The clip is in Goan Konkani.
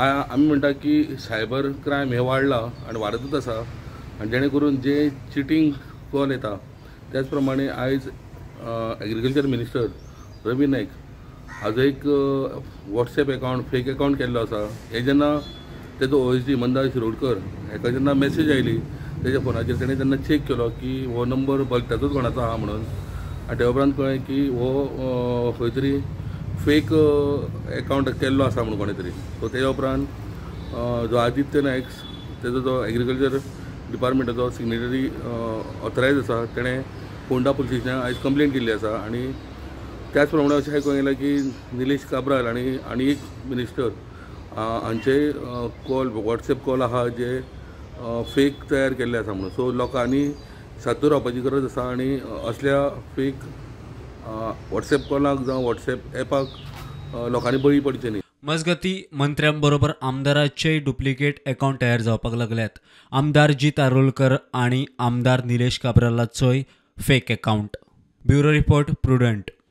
आमी म्हणटा की सायबर क्रायम हे वाडला आनी वाडतूच आसा आनी जेणे करून जे चिटींग कॉल येता त्याच प्रमाणे आयज एग्रीकल्चर मिनिस्टर रवी नायक हाजो एक वॉट्सएप अकावंट फेक अकावंट केल्लो आसा. हे जेन्ना तेजो OSD Mandar Shirodkar हेका जेन्ना मॅसेज आयली तेज्या फोनाचेर तेणें तेन्ना चॅक केलो की हो नंबर भलत्याचोच कोणाचो आहा म्हणून आनी त्या उपरांत कळ्ळें की हो खंय तरी फेक अकावंट केल्लो आसा म्हणून कोणें तरी. सो तेज्या उपरांत जो आदित्य नायक तेजो जो एग्रीकल्चर डिपार्टमेंटाचो सिग्नेटरी ऑथरायज आसा तेणें फोंडा पुलीस स्टेशनार आयज कंप्लेन केल्ली आसा. आनी त्याच प्रमाणे अशें आयकूंक येयलां की निलेश काब्राल आनी आनी एक मिनिस्टर हांचे कॉल वॉट्सएप कॉल आहा जे फेक तयार केल्ले आसा म्हणून. सो लोकांनी सादूर रावपाची गरज आसा आनी असल्या फेक वॉट्सएप कॉलाक जावं वॉट्सएप एपाक लोकांनी बळी पडचें न्ही. मजगती मंत्र्यांबरोबर आमदाराचेय डुप्लिकेट अकाउंट तयार जावपाक लागल्यात. आमदार जीत आरोलकर आनी आमदार Nilesh काब्रालाचोय fake account. Bureau report, Prudent.